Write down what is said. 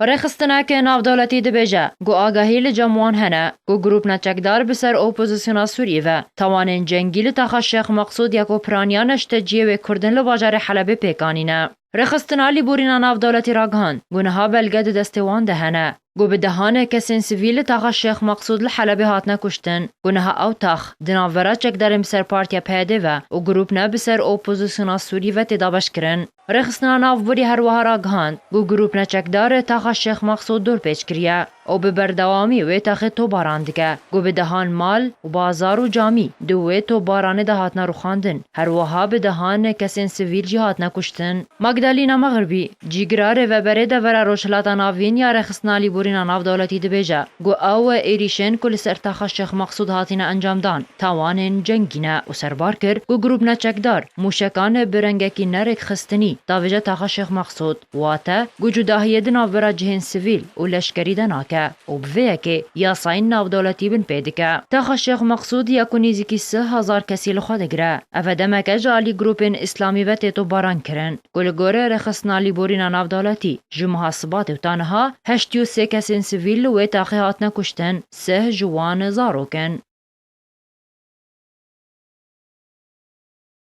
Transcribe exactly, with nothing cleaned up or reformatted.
Rêxistineke navdewletî dibêje ku agahî li cem wan hene ku grûp neçekdar bi ser opozisyona Sûriyê ve tawanên cengî li taxa Şêx Meqsûd ya ku piraniya ne ji teciyê wê Kurdin li bajarê Helebê pêk anîne. Rêxistina Lîborîna Navdewletî ragihand ku niha belge di destê wan de hene ku bi dehan kesên sivîl li taxa Şêx Meqsûd li Helebê hatine kuştin, ku niha ew tax di navbera çekdarên bi ser Partiya P Y D ve û grûp ne bi ser opozisyona Sûrî ve tê dabeşkirin. Rêxistina Navborî her wiha ragihand ku grûp neçekdar taxa Şêx Meqsûd dorpêç kiriye û bi berdewamî wê taxê topbaran dike, ku bi dehan mal û bazar û camî di wê topbaranê de hatine rûxandin. Her wiha bi dehan kesên sivîl jî hatine kuştin. Magdalena Mexribî, cîgira rêveberê devera Rojhilata Navîn ya Rêxistina Lîborîna Navdewletî dibêje ku ew êrîşên ku li ser taxa Şêx Meqsûd hatine encamdan, tawanên cengî ne û serbar kir ku grûp neçekdar mûşekan bi rengekî ne rêkxistinî davêje taxa Şêx Meqsûd, wate ku cudahiyê di navbera cihên sivîl û leşkerî de nake û bi vê yekê yasayên navdewletî binpê dike. Taxa Şêx Meqsûd ya ku nêzîkî sih hezar kesî li xwe digire, ev e demeke ji alî grûpên îslamî ve tê topbaran kirin, ku li gorî Rêxistina Lîborîna Navdewletî ji meha Sibatê û ta niha heştê û sê kesên sivîl li wê taxê hatine kuştin, sih ji wan zarok in.